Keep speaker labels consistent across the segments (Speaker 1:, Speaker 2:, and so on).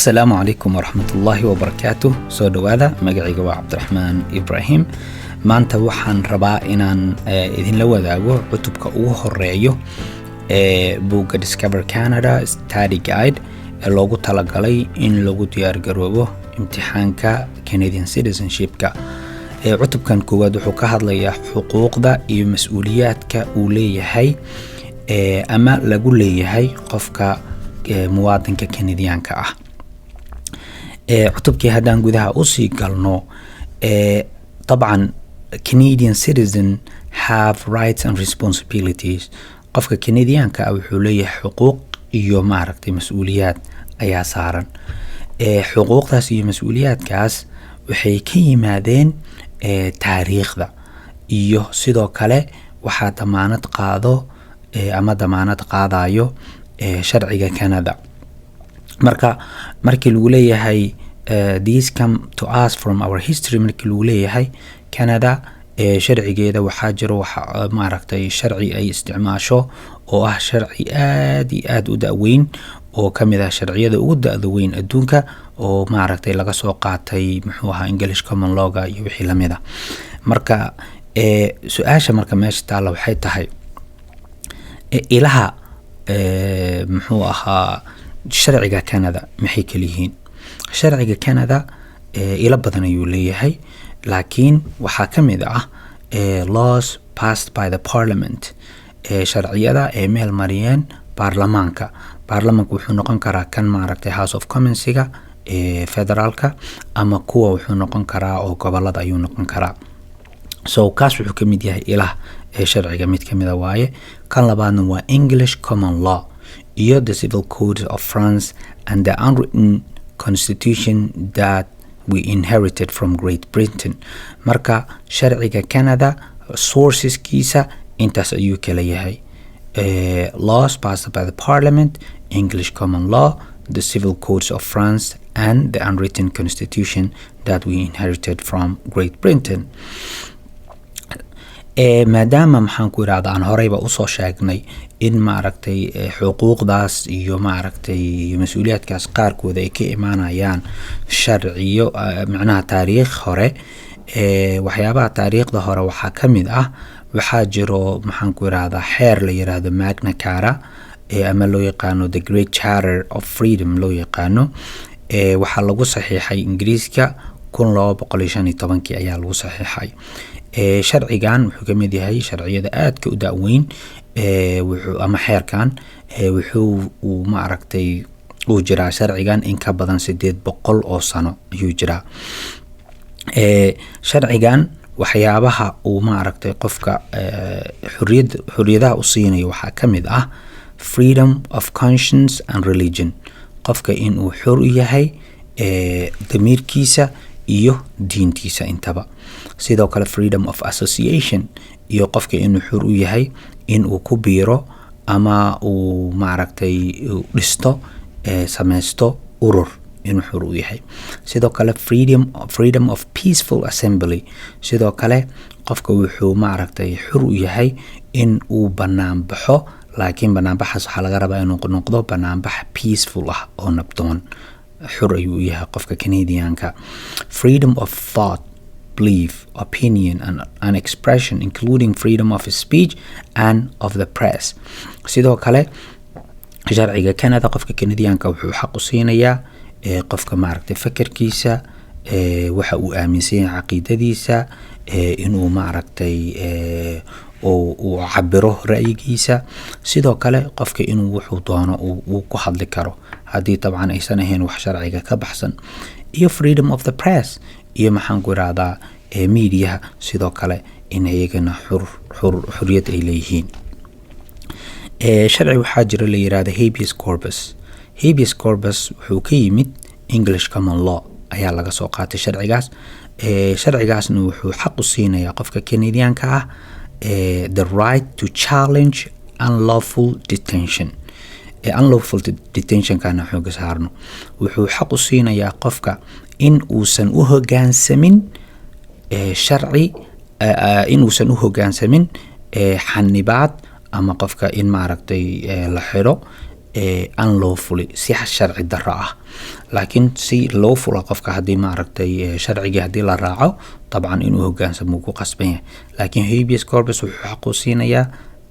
Speaker 1: Asalaamu calaykum waraxmatullaahi wabarakaatu. Soo dhowaada. Magacayga waa Cabdiraxmaan Ibraahim. Maanta waxaan rabaa inaan idinla wadaago cutubka ugu horeeyo ee buugga Discover Canada Study Guide ee loogu talagalay in lagu diyaargaroobo imtixaanka Canadian citizenshipka. Cutubkan koowaad wuxuu ka hadlayaa xuquuqda iyo mas-uuliyaadka uu leeyahay ama lagu leeyahay qofka muwaadinka Canadianka ah. Cutubkii haddaan gudaha usii galno, dabcan Canadian citizen have rights and responsibilities. Qofka Canadianka ah wuxuu leeyahay xuquuq iyo, maaragtay, mas-uuliyaad ayaa saaran. Xuquuqdaas iyo mas-uuliyaadkaas waxay ka yimaadeen taariikhda, iyo sidoo kale waxaa damaanad qaado ama damaanad qaadayo sharciga Canada. Marka markii lagu leeyahay "these come to us from our history", markii lagu leeyahay Canada sharcigeeda waxaa jiro waxa, maaragtay, sharci ay isticmaasho oo ah sharci aad iyo aad u da-weyn, oo kamid ah sharciyada ugu da-da weyn adduunka, oo, maaragtay, laga soo qaatay, muxuu ahaa, English common lawga iyo wixii lamid ah. Marka su-aasha marka meesha taalla waxay tahay, ilaha muxuu ahaa sharciga Canada maxay kala yihiin? Sharciga Canada ilo badan ayuu leeyahay, laakiin waxaa ka mid ah laws passed by the parliament, sharciyada ay meel mariyeen baarlamaanka. Baarlamaanka wuxuu noqon karaa kan, maaragtay, House of Commonsiga ee federaalka, ama kuwa wuxuu noqon karaa oo gobolada ayuu noqon karaa. So kaas wuxuu ka mid yahay ilaah ee sharciga mid kamida waaye. Kan labaadna waa English common law iyo the civil code of France and the unwritten constitution that we inherited from Great Britain. Marka sharciga Canada sourceskiisa intaas ayuu kala yahay: laws passed by the parliament, English common law, the civil codes of France and the unwritten constitution that we inherited from Great Britain. Maadaama, maxaan ku irahda, aan horeyba usoo sheegnay in, maaragtay, xuquuqdaas iyo, maaragtay, mas-uuliyaadkaas qaarkooda ay ka imaanayaan sharciyo, macnaha taariikh hore. Waxyaabaha taariikhda hore waxaa ka mid ah, waxaa jiro, maxaan ku irahdaa, xeer la yiraahdo Magna Carta, ama loo yaqaano the Great Charter of Freedom loo yaqaano. Waxaa lagu saxiixay Ingiriiska, 1215-kii ayaa lagu saxiixay. Sharcigan wuxuu ka mid yahay sharciyada aadka u da-weyn. Wuxuu ama xeerkan wuxuu uu, maaragtay, uu jiraa sharcigan in ka badan 800 oo sano ayuu jiraa. Sharcigan waxyaabaha uu, maaragtay, qofka xoriyadaha u siinayo waxaa ka mid ah freedom of conscience and religion, qofka inuu xor u yahay damiirkiisa iyo diintiisa intaba. Sidoo kale freedom of association, iyo qofka inuu xor u yahay inuu ku biiro ama uu, maaragtay, dhisto, sameysto urur, inuu xor u yahay. Sidoo kale freedom of peaceful assembly. Sidoo kale qofka wuxuu, maaragtay, xor u yahay in uu banaan baxo, laakiin banaanbaxaas waxaa laga rabaa inuu noqdo banaanbax peaceful ah oo nabdoon. Xor ayuu u yahay qofka Canadianka. Freedom of thought, belief, opinion and expression, including freedom of speech and of the press. Sidoo kale sharciga Canada qofka Canadianka wuxuu xaq u siinayaa qofka, maaragtay, fakerkiisa, waxa uu aaminsan yahay, caqiidadiisa, inuu, maaragtay, uu cabiro ra'yigiisa. Sidoo kale qofka inuu wuxuu doono uu ku hadli karo, haddii dabcan aysan ahayn wax sharciga ka baxsan. Iyo freedom of the press, iyo, maxaan ku irahdaa, mediaha sidoo kale in iyagana xuriyad ay leeyihiin. Sharci waxaa jira la yirahda habeas corpus. Habeas corpus wuxuu ka yimid English common law ayaa laga soo qaatay sharcigaas. Sharcigaasna wuxuu xaq u siinayaa qofka Canadianka ah the right to challenge unlawful detention. Unlawful detentionkana xooga saarno. Wuxuu xaq u siinayaa qofka in uusan u hogaansamin sharci, inuusan u hogaansamin xanibaad ama qofka in, maaragtay, la xiro. Unlawfully, si sharci darro ah. Laakiin si lawful ah qofka haddii, maaragtay, sharcigii haddii la raaco, dabcan inuu hogaansamo ku qasban yahay. Laakiin habeas corpus wuxuu xaq u siinayaa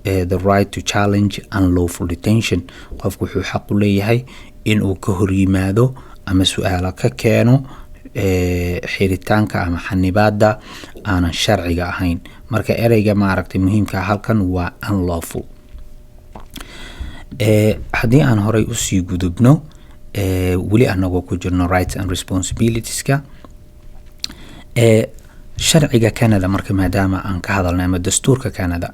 Speaker 1: the right to challenge unlawful detention. Qofku wuxuu xaq u leeyahay inuu ka horyimaado ama su-aalo ka keeno xiritaanka ama xanibaada aanan sharciga ahayn. Marka ereyga, maaragtay, muhiimka halkan waa unlawful. Haddii aan horey usii gudubno, weli anagoo ku jirno rights and responsibilitieska sharciga Canada, marka maadaama aan ka hadalnay ama dastuurka Canada,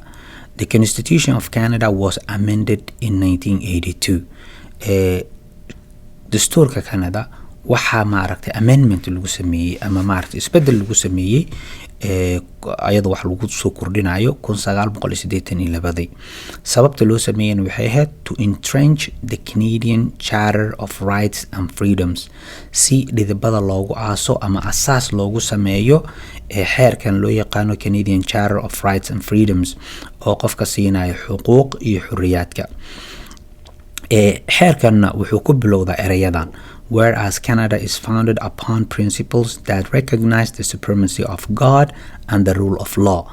Speaker 1: the Constitution of Canada was amended in 1982. Dastuurka Canada waxaa, maaragtay, amendment lagu sameeyey ama, maaragtay, isbedel lagu sameeyey ayadoo wax lagu soo kordhinayo 1982-dii. Sababta loo sameeyena waxay ahayd to entrench the Canadian Charter of Rights and Freedoms, si dhidibada loogu aaso ama asaas loogu sameeyo xeerkan loo yaqaano Canadian Charter of Rights and Freedoms, oo qofka siinayo xuquuq iyo xuriyaadka. Xeerkanna wuxuu ku bilowdaa ereyadan: "Whereas Canada is founded upon principles that recognize the supremacy of God and the rule of law."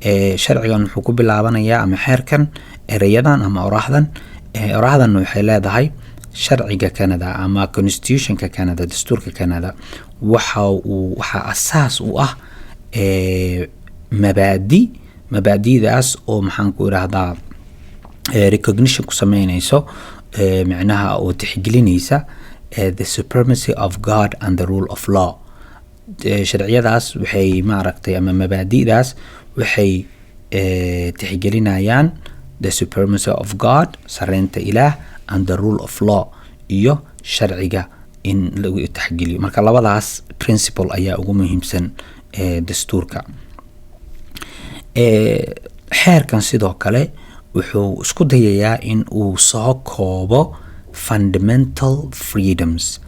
Speaker 1: Sharcigan wuxuu ku bilaabanayaa ama xeerkan ereyadan ama oraahdan. Oraahdan waxay leedahay sharciga Canada ama constitutionka Canada, dastuurka Canada, waxa uu waxaa asaas u ah mabaadi, mabaadidaas oo, maxaan ku irahdaa, recognition ku sameyneyso, micnaha oo tixgelinaysa the supremacy of God and the rule of law. Sharciyadaas waxay, maaragtay, ama mabaadi'daas waxay tixgelinayaan the supremacy of God, sareynta Ilaah, and the rule of law, iyo sharciga in lagu taxgeliyo. Marka labadaas principle ayaa ugu muhiimsan dastuurka. Xeerkan sidoo kale wuxuu isku dayayaa in uu soo koobo fundamental freedoms,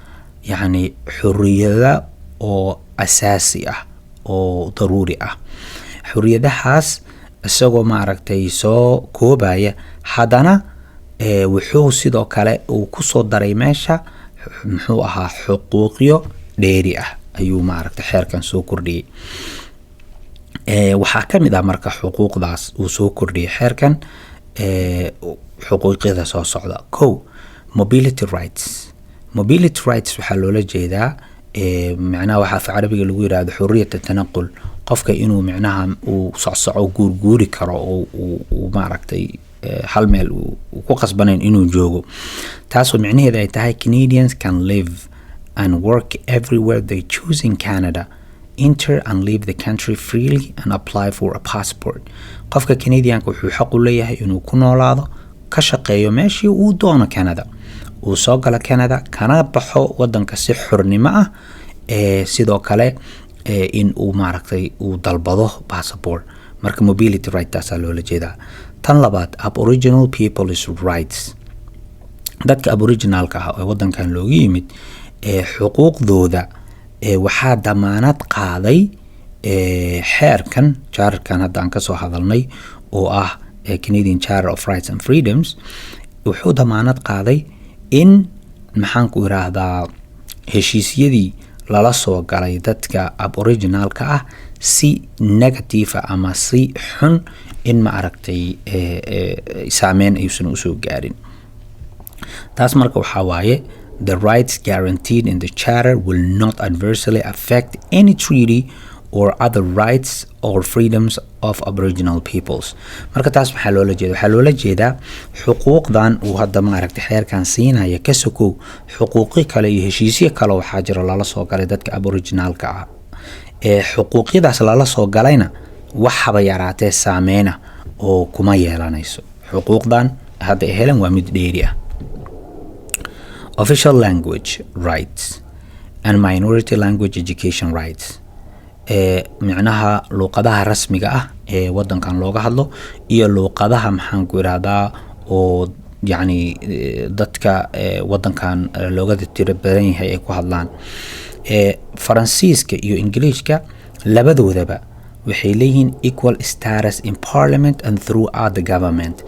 Speaker 1: yacni xoriyada oo asaasi ah oo daruuri ah. Xoriyadahaas isagoo, maaragtay, soo koobaya, haddana wuxuu sidoo kale uu kusoo daray meesha, muxuu ahaa, xuquuqyo dheeri ah ayuu, maaragtay, xeerkan soo kordhiyey. Waxaa ka mid ah marka xuquuqdaas uu soo kordhiyey xeerkan xuquuqyada soo socda. Kow, mobility rights. Mobility rights waxaa loola jeedaa, macnaha, waxaa af Carabiga lagu yirahdo xuriyat tanaqul, qofka inuu, micnaha, uu socsoco, guurguuri karo oo uu, maaragtay, hal meel uu ku qasbanayn inuu joogo, taasoo micnaheeda ay tahay Canadians can live and work everywhere they choose in Canada, enter and leave the country freely and apply for a passport. Qofka Canadianka wuxuu xaq u leeyahay inuu ku noolaado, ka shaqeeyo meeshii uu doono Canada, uu soo galo Canada, kana baxo wadanka si xornimo ah. Sidoo kale in uu, maaragtay, uu dalbado passport. Marka mobility right taasaa loola jeedaa. Tan labaad, Aboriginal peoples rights. Dadka aboriginalka ah ee wadankan loogu yimid xuquuqdooda waxaa damaanad qaaday xeerkan, charterkan hadda aan kasoo hadalnay oo ah Canadian Charter of Rights and Freedoms. Wuxuu damaanad qaaday in, maxaan ku iraahdaa, heshiisyadii lala soo galay dadka aboriginalka ah si negative ama si xun in, ma aragtay, saameyn ayuusan usoo gaarin. Taas marka waxaa waaye the rights guaranteed in the charter will not adversely affect any treaty or other rights or freedoms of Aboriginal peoples. Marka taas maxaa loola jeeda? Waxaa loola jeedaa xuquuqdan uu hadda, maaragtay, xeerkan siinaya ka sokow, xuquuqi kale iyo heshiisyo kale waxaa jira lala soo galay dadka aboriginalka ah. Ee xuquuqyadaas lala soo galayna waxaba yaraatee saameyna oo kuma yeelanayso xuquuqdan hadda ay helan, waa mid dheeri ah. Official language rights and minority language education rights, micnaha luuqadaha rasmiga ah ee wadankan looga hadlo iyo luuqadaha, maxaan ku irahdaa, oo yacni dadka wadankan looga tiro badan yahay ay ku hadlaan. Faransiiska iyo Ingiliishka labadoodaba Waxay leeyihiin equal status in parliament and throughout the government.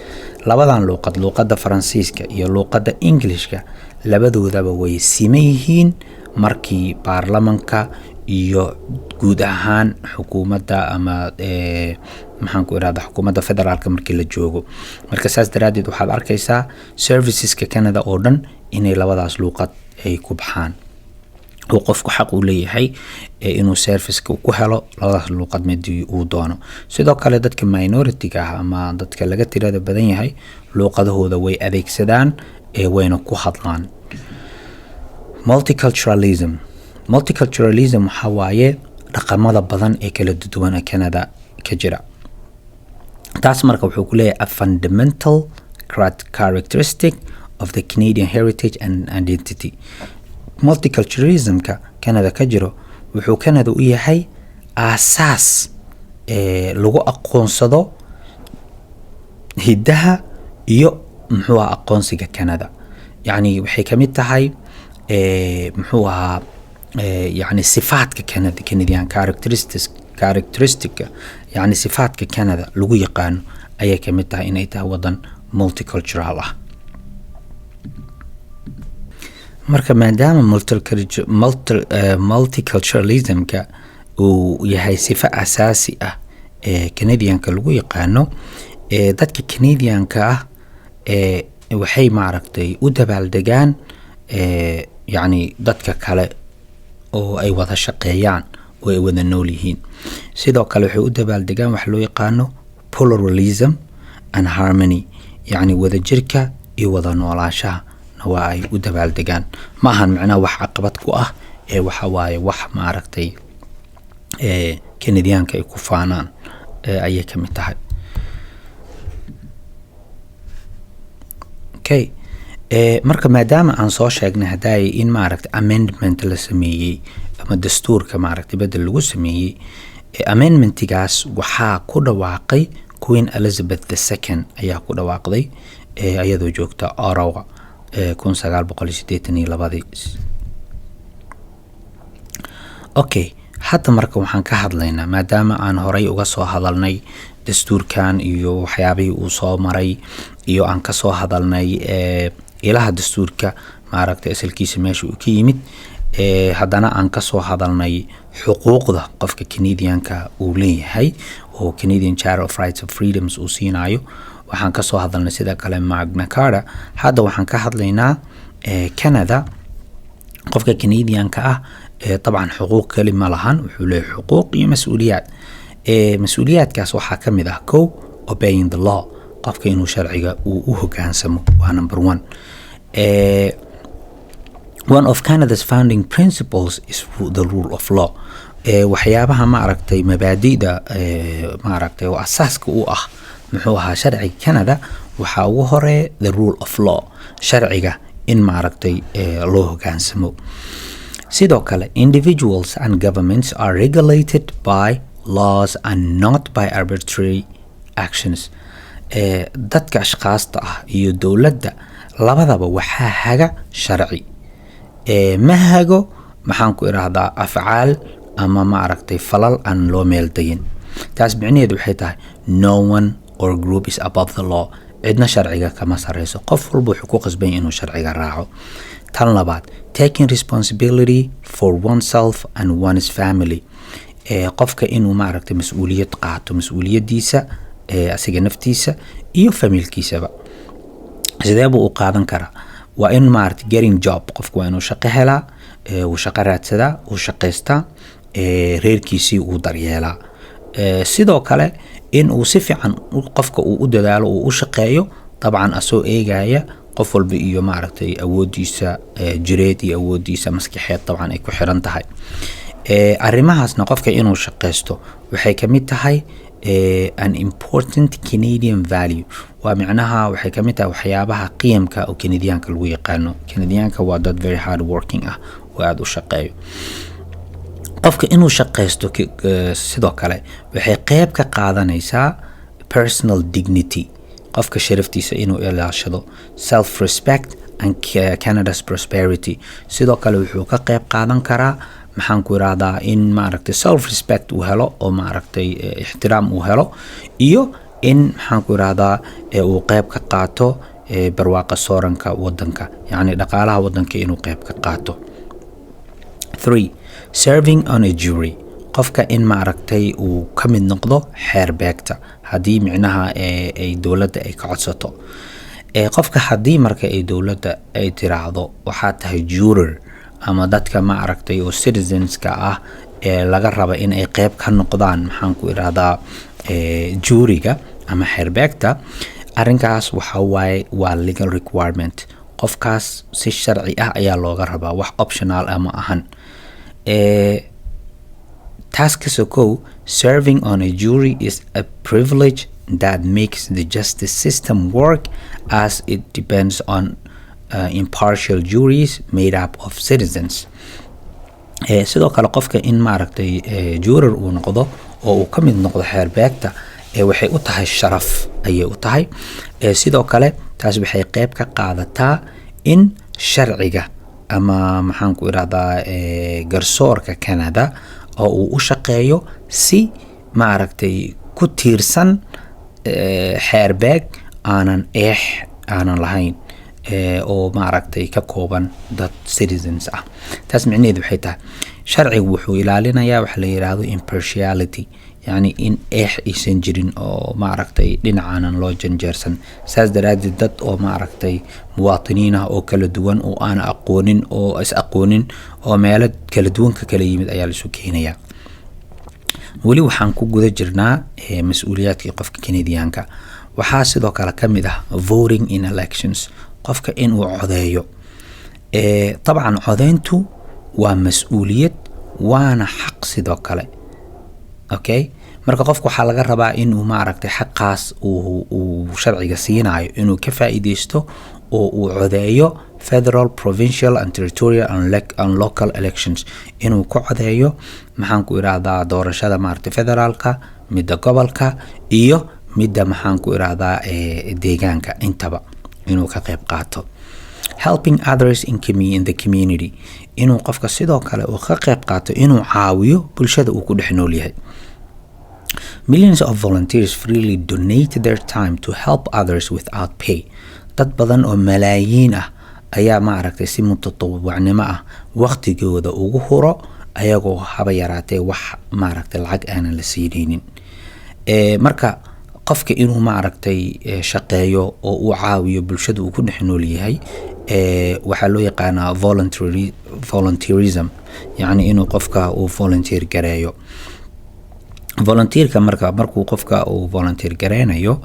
Speaker 1: Labadan luuqad, luuqadda Faransiiska iyo luuqadda Englishka, labadoodaba way siman yihiin markii baarlamanka iyo guud ahaan xukuumadda ama maxaan ku irahda, xukuumadda federaalka markii la joogo. Marka saas daraaddeed waxaad arkaysaa serviceska Canada oo dhan inay labadaas luuqad ay ku baxaan, oo qofku xaq u leeyahay inuu serviceka ku helo labadaas luuqad midii uu doono. Sidoo kale dadka minority-ga ah ama dadka laga tirada badan yahay luuqadahooda way adeegsadaan ee wayna ku hadlaan. Multiculturalism. Multiculturalism waxaa waaye dhaqamada badan ee kala duwan ee Canada ka jira. Taas marka wuxuu ku leeyahay a fundamental characteristic of the Canadian heritage and identity. Multiculturalismka Canada ka jiro wuxuu Canada u yahay aasaas ee lagu aqoonsado hiddaha iyo muxuu ahaa aqoonsiga Canada. Yacni waxay kamid tahay muxuu ahaa yacni sifaadka Canada, Canadian characteristics, characteristica, yacni sifaadka Canada lagu yaqaano ayay kamid tahay inay tahay wadan multicultural ah. Marka maadaama multiculturalismka uu yahay sifo asaasi ah ee Canadianka lagu yaqaano, ee dadka Canadianka ah ee waxay maaragtay u dabaaldegaan yacni dadka kale oo ay wada shaqeeyaan oo ay wada nool yihiin. Sidoo kale waxay u dabaaldegaan waxa loo yaqaano pluralism and harmony, yacni wadajirka iyo wada noolaashaha waa ay u dabaaldegaan. Ma ahan macnaha wax caqabad ku ah ee waxa waaye wax maaragtay ee Canadianka ay ku faanaan ayay ka mid tahay. Okay, marka maadaama aan soo sheegnay haddaay in maaragtay amendment la sameeyey ama dastuurka maaragtay bedel lagu sameeyey, amendmentigaas waxaa ku dhawaaqay Queen Elizabeth II ayaa ku dhawaaqday iyadoo joogta Ottawa 1982-dii. Okay, hadda marka waxaan ka hadlaynaa, maadaama aan horay uga soo hadalnay dastuurkan iyo waxyaabihii uu soo maray iyo aan kasoo hadalnay ilaha dastuurka maaragtay asalkiisa meesha uu ka yimid, haddana aan kasoo hadalnay xuquuqda qofka Canadianka uu leeyahay oo Canadian Charter of Rights of Freedoms uu siinayo, waxaan kasoo hadalnay sida kale Magna Carta. Hadda waxaan ka hadlaynaa Canada qofka Canadianka ah dabcan xuquuq keli ma lahan, wuxuu leeyahay xuquuq iyo mas-uuliyaad. Mas-uuliyaadkaas waxaa ka mid ah kow, obeying the law, qofka inuu sharciga uu u hogaansamo waa number one. One of Canada's founding principles is the rule of law. Waxyaabaha maaragtay mabaadi'da maaragtay oo asaaska u ah muxuu ahaa sharciga Canada waxaa ugu horeeya the rule of law, sharciga in maaragtay loo hogaansamo. Sidoo kale individuals and governments are regulated by laws and not by arbitrary actions. Dadka ashkaasta ah iyo dowladda labadaba waxaa haga sharci, ma hago maxaan ku idhaahdaa afcaal ama maaragtay falal aan loo meel dayin. Taas micnaheedu waxay tahay no one or group is above the law, cidna sharciga kama sareyso, qof walba wuxuu ku qasban yahay inuu sharciga raaco. Tan labaad, taking responsibility for oneself and one's family, qofka inuu maaragtay mas-uuliyad qaato, mas-uuliyadiisa asiga naftiisa iyo familkiisaba. Sidee buu u qaadan karaa? Waa in maaragtay getting job, qofku waa inuu shaqo helaa, uu shaqo raadsadaa, uu shaqaystaa, reerkiisii uu daryeelaa. Sidoo kale in uu si fiican qofka uu u dadaalo, uu u shaqeeyo, dabcan asoo eegaya qof walba iyo maaragtay awoodiisa jireed iyo awoodiisa maskaxeed dabcan ay ku xiran tahay. Arrimahaasna qofka inuu shaqaysto waxay kamid tahay an important Canadian value, waa micnaha waxay kamid tahay waxyaabaha qiyamka oo Canadianka lagu yaqaano. Canadianka waa dad very hard working ah oo aada u shaqeeyo. Qofka inuu shaqaysto sidoo kale waxay qeyb ka qaadanaysaa personal dignity, qofka sharaftiisa inuu ilaashado, self respect and Canada's prosperity. Sidoo kale wuxuu ka qeyb qaadan karaa Maxaan ku irahdaa, in maaragtay self respect uu helo oo maaragtay ixtiraam uu helo, iyo in, maxaan ku irahdaa, uu qeyb ka qaato barwaaqa sooranka wadanka, yacni dhaqaalaha wadanka inuu qeyb ka qaato. Three, serving on a jury, qofka in maaragtay uu ka mid noqdo xeer beegta haddii micnaha ay dowladda ay ka codsato. Qofka haddii marka ay dowladda ay tiraahdo waxaa tahay juror ama dadka maaragtay oo citizenska ah ee laga raba in ay qeyb ka noqdaan, maxaan ku irahdaa, juryga ama xeerbeegta, arrinkaas waxa waaye waa legal requirement. Qofkaas si sharci ah ayaa looga rabaa, wax optional ah ma ahan. Taas ka sokow, serving on a jury is a privilege that makes the justice system work, as it depends on impartial juries made up of citizens. Sidoo kale qofka in maaragtay juror uu noqdo oo uu ka mid noqdo xeerbeegta waxay u tahay sharaf ayay u tahay. Sidoo kale taas waxay qeyb ka qaadataa in sharciga ama, maxaan ku irahdaa, garsoorka Canada oo uu u shaqeeyo si maaragtay ku tiirsan xeerbeeg aanan eex aanan lahayn oo maaragtay ka kooban dad citizens ah. Taas micnaheedu waxay tahay sharcigu wuxuu ilaalinayaa waxa la yiraahdo impartiality, yacni in eex aysan jirin oo maaragtay dhinacaanan loo janjeersan. Saas daraaddeed dad oo maaragtay muwaatiniin ah oo kala duwan oo aan aqoonin oo is aqoonin oo meelo kala duwan ka kala yimid ayaa laisu keenayaa. Weli waxaan ku guda jirnaa mas-uuliyaadkii qofka Canadianka. Waxaa sidoo kale ka mid ah voting in elections, qofka inuu codeeyo. Dabcan codeyntu waa mas-uuliyad waana xaq sidoo kale. Okay, marka qofka waxaa laga rabaa inuu maaragtay xaqaas uu sharciga siinayo inuu ka faa'iideysto oo uu codeeyo federal, provincial and territorial and local elections, inuu ku codeeyo, maxaan ku irahdaa, doorashada maaragtay federaalka, midda gobolka iyo midda, maxaan ku irahdaa, deegaanka intaba inuu ka qayb qaato. Helping others in the community, inuu qofka sidoo kale uu ka qayb qaato inuu caawiyo bulshada uu ku dhex nool yahay. Millions of volunteers freely donate their time to help others without pay. Dad badan oo malaayiin ah ayaa maaragtay si mutatawacnimo ah waqtigooda ugu huro ayagoo haba yaraatee wax maaragtay lacag aanan la siinaynin. Marka qofka inuu maaragtay shaqeeyo oo uu caawiyo bulshada uu ku dhex nool yahay waxaa loo yaqaanaa volunteerism, yacni inuu qofka uu volunteer gareeyo. Volunteerka marka markuu qofka uu volunteer gareynayo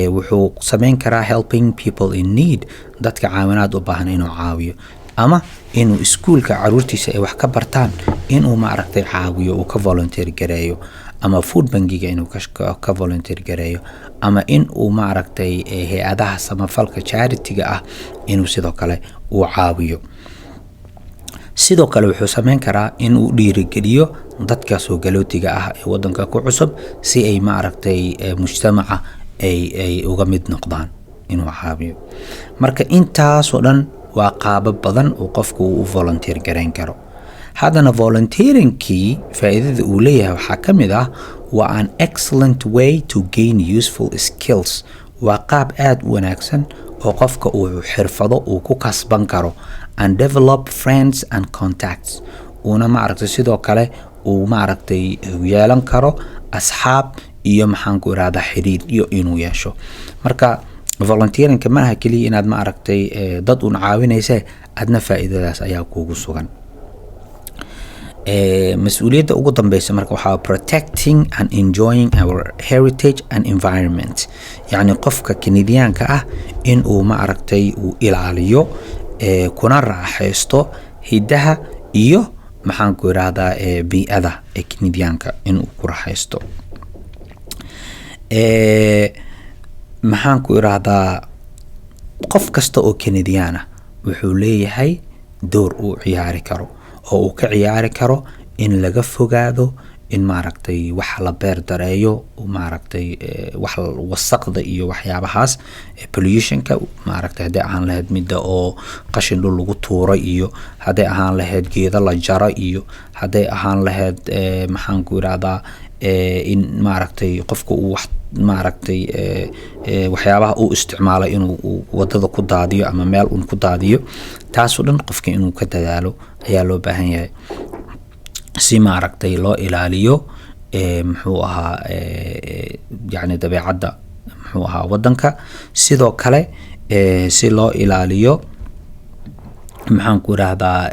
Speaker 1: wuxuu sameyn karaa helping people in need, dadka caawinaad u baahan inuu caawiyo, ama inuu iskuulka caruurtiisa ay wax ka bartaan inuu maaragtay caawiyo, uu ka volunteer gareeyo, ama food bankiga inuu ka volunteer gareeyo, ama in uu maaragtay hay-adaha samafalka charity-ga ah inuu sidoo kale uu caawiyo. Sidoo kale wuxuu sameyn karaa in uu dhiirigeliyo dadka soo galootiga ah ee wadanka ku cusub si ay maaragtay mujtamaca ay uga mid noqdaan, inuu caawiyo. Marka intaasoo dhan waa qaabab badan uu qofku uu u volunteer gareyn karo. Haddana volunteeringkii faa'iidada uu leeyahay waxaa ka mid ah waa an excellent way to gain useful skills, waa qaab aada u wanaagsan oo qofka uu xirfado uu ku kasban karo, and develop friends and contacts, uuna maaragtay sidoo kale uu maaragtay yeelan karo asxaab iyo, maxaan ku irahdaa, xiriir iyo inuu yeesho. Marka volunteeringka ma aha keliya inaad maaragtay dad un caawinaysa, adna faa'iidadaas ayaa kuugu sugan. Mas-uuliyadda ugu dambeysa marka waxaa protecting and enjoying our heritage and environment, yacni qofka Canadianka ah in uu maaragtay uu ilaaliyo kuna raaxaysto hiddaha iyo, maxaan ku irahdaa, bii'ada ee Canadianka inuu ku raaxaysto. Maxaan ku irahdaa, qof kasta oo Canadian ah wuxuu leeyahay door uu ciyaari karo oo uu ka ciyaari karo in laga fogaado In maaragtay wax la beer dareeyo, maaragtay wax wasaqda iyo waxyaabahaas, pollutionka maaragtay, hadday ahaan lahayd midda oo qashin dhul lagu tuuro, iyo hadday ahaan lahayd geedo la jaro, iyo hadday ahaan lahayd, maxaan ku irahdaa, in maaragtay qofka uu wax maaragtay waxyaabaha uu isticmaalo inuu wadada ku daadiyo ama meel un ku daadiyo. Taasoo dhan qofka inuu ka dadaalo ayaa loo baahan yahay, si maaragtay loo ilaaliyo, muxuu ahaa, yacni dabeecadda, muxuu ahaa, wadanka. Sidoo kale si loo ilaaliyo, maxaan ku irahdaa,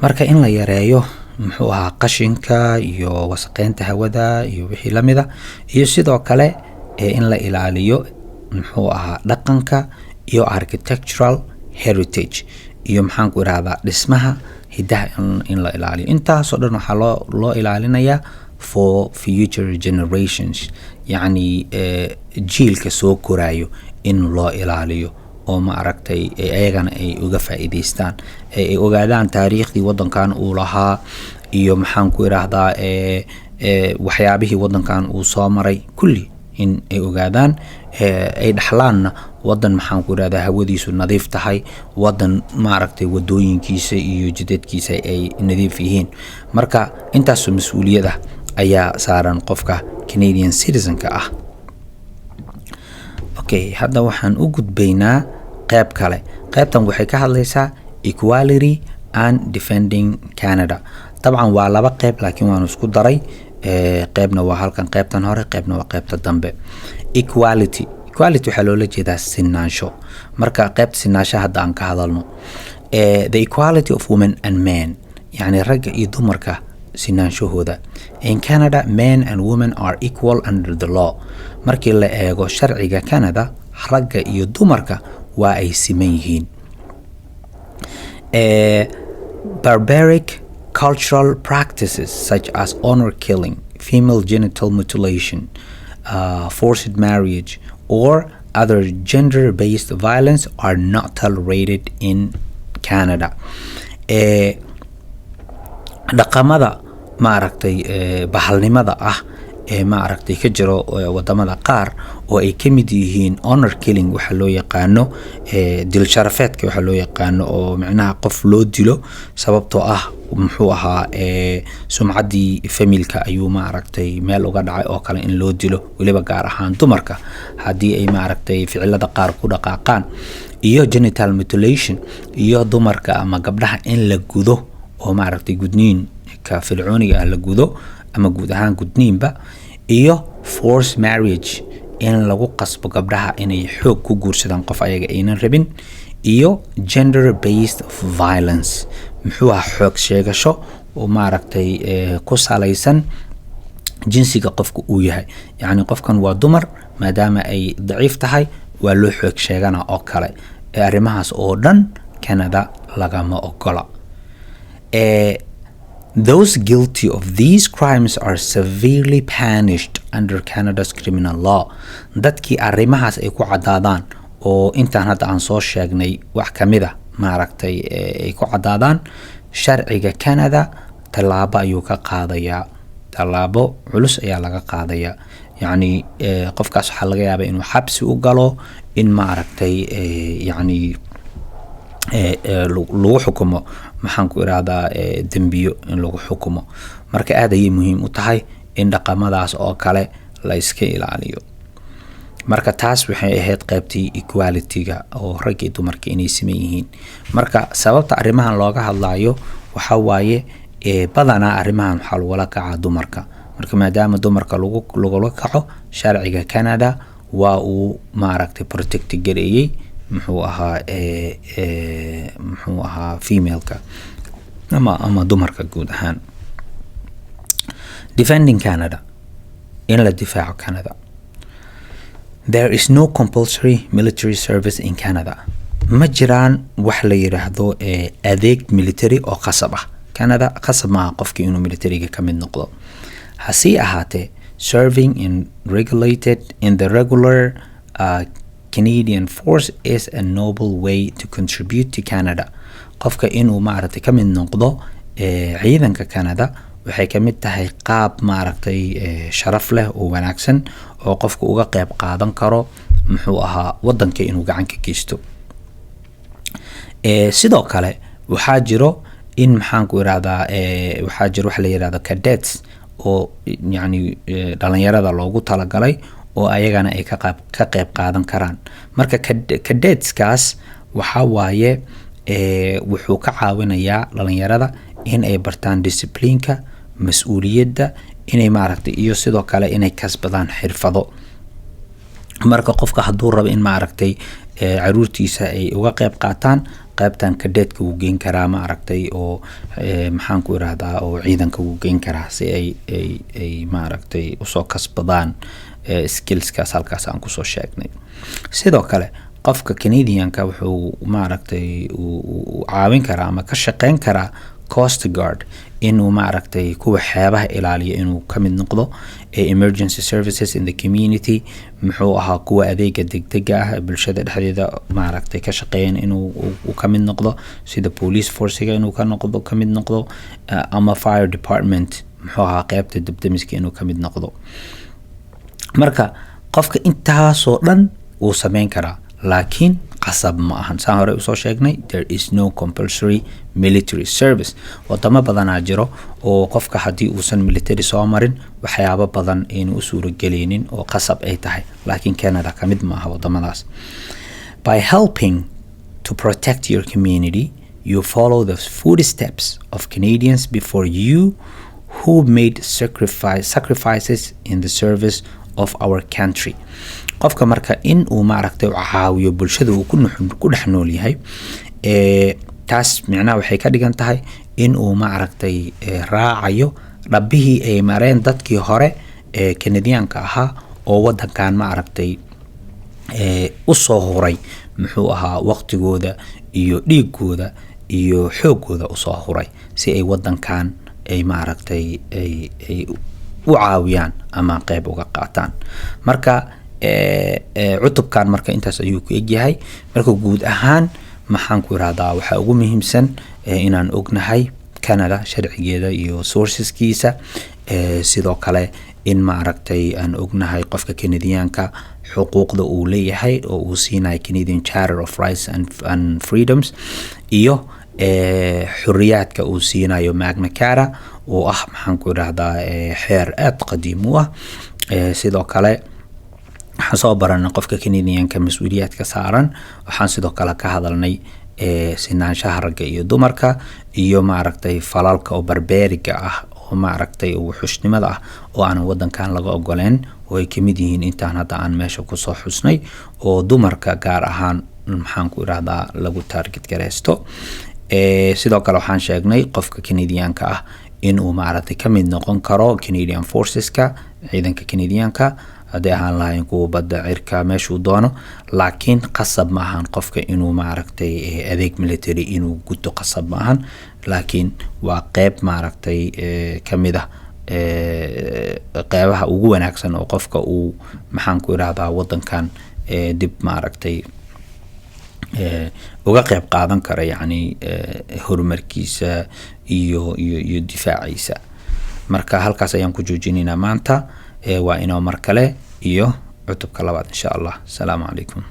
Speaker 1: marka in la yareeyo, muxuu ahaa, qashinka iyo wasaqeynta hawada iyo wixii lamida, iyo sidoo kale in la ilaaliyo, muxuu ahaa, dhaqanka iyo architectural heritage iyo, maxaan ku irahdaa, dhismaha hidaha in la ilaaliyo. Intaasoo dhan waxaa loo ilaalinayaa for future generations, yacni jiilka soo korayo in loo ilaaliyo oo ma aragtay ayagana ay uga faa'iideystaan, ay ogaadaan taariikhdii wadankan uu lahaa iyo, maxaan ku iraahdaa, waxyaabihii wadankan uu soo maray kulli in ay ogaadaan, ay dhaxlaanna wadan, maxaan ku irahdaa, hawadiisu nadiif tahay, wadan maaragtay wadooyinkiisa iyo jidadkiisa ay nadiif yihiin. Marka intaasoo mas-uuliyad ah ayaa saaran qofka Canadian citizenka ah. Okay, hadda waxaan u gudbaynaa qeyb kale. Qeybtan waxay ka hadlaysaa equality and defending Canada. Dabcan waa laba qeyb, laakiin waan isku daray. Qeybna waa halkan, qeybtan hore, qeybna waa qeybta dambe. Equality, equality waxaa loola jeedaa sinaansho. Marka qeybta sinaansho hadda aan ka hadalno, the equality of women and men, yacni ragga iyo dumarka sinaanshahooda. In Canada, men and women are equal under the law. Markii la eego sharciga Canada, ragga iyo dumarka waa ay siman yihiin. Barbaric cultural practices such as honor killing, female genital mutilation, forced marriage, or other gender based violence are not tolerated in Canada. Dhaqamada maaragtay bahalnimada ah ee maaragtay ka jiro wadamada qaar, oo ay ka mid yihiin honor killing waxa loo yaqaano, dil sharafeedka waxa loo yaqaano, oo micnaha qof loo dilo sababtoo ah, muxuu ahaa, sumcaddii familka ayuu maaragtay meel uga dhacay oo kale in loo dilo, weliba gaar ahaan dumarka haddii ay maaragtay ficilada qaar ku dhaqaaqaan, iyo genital mutilation, iyo dumarka ama gabdhaha in la gudo oo maaragtay gudniinka fircooniga ah la gudo ama guud ahaan gudniinba, iyo force marriage, in lagu qasbo gabdhaha inay xoog ku guursadaan qof ayaga aynan rabin, iyo gender based violence, muxuu ahaa, xoog sheegasho oo maaragtay ku salaysan jinsiga qofka uu yahay, yacni qofkan waa dumar, maadaama ay daciif tahay waa loo xoog sheegana oo kale. Arrimahaas oo dhan Canada lagama ogola. Those guilty of these crimes are severely punished under Canada's criminal law. Dadkii arrimahaas ay ku caddaadaan oo intaan hadda aan soo sheegnay wax kamid a maaragtay ay ku caddaadaan, sharciga Canada tallaabo ayuu ka qaadayaa, tallaabo culus ayaa laga qaadayaa. Yacni qofkaas waxaa laga yaabaa inuu xabsi u galo, in maaragtay yacni lagu xukumo, maxaan ku irahdaa, dembiyo in lagu xukumo. Marka aad ayay muhiim u tahay in dhaqamadaas oo kale la iska ilaaliyo. Marka taas waxay ahayd qaybtii equality-ga oo rag iyo dumarka inay siman yihiin. Marka sababta arrimahan looga hadlayo waxaa waaye, badanaa arrimahan waxaa lagula kacaa dumarka. Marka maadaama dumarka lagula kaco, sharciga Canada waa uu maaragtay protect gareeyey, muxuu ahaa, muxuu ahaa, femaleka ama dumarka guud ahaan. Defending Canada, in la difaaco Canada. There is no compulsory military service in Canada. Ma jiraan wax la yiraahdo adeeg military oo qasab ah. Canada qasab maaha qofkii inuu militariga ka mid noqdo. Hase ahaatee, serving in the regular Canadian force is a noble way to contribute to Canada. Qofka inuu maaragtay ka mid noqdo ciidanka Canada Waxay kamid tahay qaab, maaragtay, sharaf leh oo wanaagsan oo qofka uga qeyb qaadan karo, muxuu ahaa, wadanka inuu gacan ka geysto. Sidoo kale waxaa jiro in, maxaan ku irahdaa, waxaa jiro waxa la yirahdo cadets oo yacni dhalinyarada loogu talagalay oo ayagana ay ka qeyb qaadan karaan. Marka cadetskaas waxaa waaye wuxuu ka caawinayaa dhalinyarada in ay bartaan disciplineka, mas-uuliyadda, inay, maaragtay, iyo sidoo kale inay kasbadaan xirfado. Marka qofka hadduu rabo in, maaragtay, caruurtiisa ay uga qeyb qaataan qeybtan cadetka, wuu geyn karaa, maaragtay, oo maxaan ku irahdaa, oo ciidanka wuu geyn karaa si ay maaragtay, usoo kasbadaan skillskaas halkaas aan kusoo sheegnay. Sidoo kale qofka Canadianka wuxuu, maaragtay, uu caawin karaa ama ka shaqeyn karaa Coast Guard, inuu, maaragtay, kuwa xeebaha ilaaliya inuu ka mid noqdo, emergency services in the community, muxuu ahaa, kuwa adeega degdega ah bulshada dhexdeeda, maaragtay, ka shaqeeyan inuu uu ka mid noqdo, sida police forcega inuu ka noqdo, ka mid noqdo, ama fire department, muxuu ahaa, qeybta dabdamiska inuu ka mid noqdo. Marka qofka intaasoo dhan wuu sameyn karaa, laakiin qasab ma ahan. Saan hore usoo sheegnay, there is no compulsory military service. Wadamo badanaa jiro oo qofka haddii uusan military soo marin waxyaabo badan aynu u suurageleynin oo qasab ay tahay, laakiin Canada ka mid maaha wadamadaas. By helping to protect your community, you follow the footsteps of Canadians before you who made sacrifices in the service of our country. Qofka marka in uu, maaragtay, caawiyo bulshada uu ku dhex nool yahay, taas micnaha waxay ka dhigan tahay in uu, maaragtay, raacayo dhabbihii ay mareen dadkii hore ee Canadianka ahaa oo wadankan, maaragtay, usoo huray, muxuu ahaa, waqtigooda iyo dhiigooda iyo xoogooda usoo huray si ay wadankan ay, maaragtay, ay u caawiyaan ama qeyb uga qaataan. Marka cutubkan marka intaas ayuu ku egyahay. Marka guud ahaan, maxaan ku irahdaa, waxaa ugu muhiimsan inaan ognahay Canada sharcigeeda iyo sourceskiisa. Sidoo kale in, maaragtay, aan ognahay qofka Canadianka xuquuqda uu leeyahay oo uu siinayo Canadian Charter of Rights and Freedoms iyo xoriyaadka uu siinayo Magna Carta oo ah, maxaan ku idhahdaa, xeer aada qadiim u ah. Sidoo kale waxaan soo baranay qofka Canadianka mas-uuliyaadka saaran. Waxaan sidoo kale ka hadalnay sinaanshaha ragga iyo dumarka iyo, maaragtay, falalka oo barbariga ah oo, maaragtay, wuxushnimada ah oo aanan wadankan laga ogoleen, oo ay kamid yihiin intaan hadda aan meesha kusoo xusnay oo dumarka gaar ahaan, maxaan ku idhahdaa, lagu target gareysto. Sidoo kale waxaan sheegnay qofka Canadianka ah inuu, maaragtay, ka mid noqon karo Canadian Forceska, ciidanka Canadianka, hadday ahaan lahayn kuwa badda, cirka, meeshuu doono, laakiin qasab ma ahan qofka inuu, maaragtay, adeeg military inuu guto qasab ma ahan, laakiin waa qeyb, maaragtay, kamid ah qeybaha ugu wanaagsan oo qofka uu, maxaan ku irahdaa, wadankan dib, maaragtay, uga qeyb qaadan kara, yacni horumarkiisa iyo difaaciisa. Marka halkaas ayaan ku joojinaynaa maanta. Waa inoo mar kale iyo cutubka labaad, insha Allah. Asalaamu calaykum.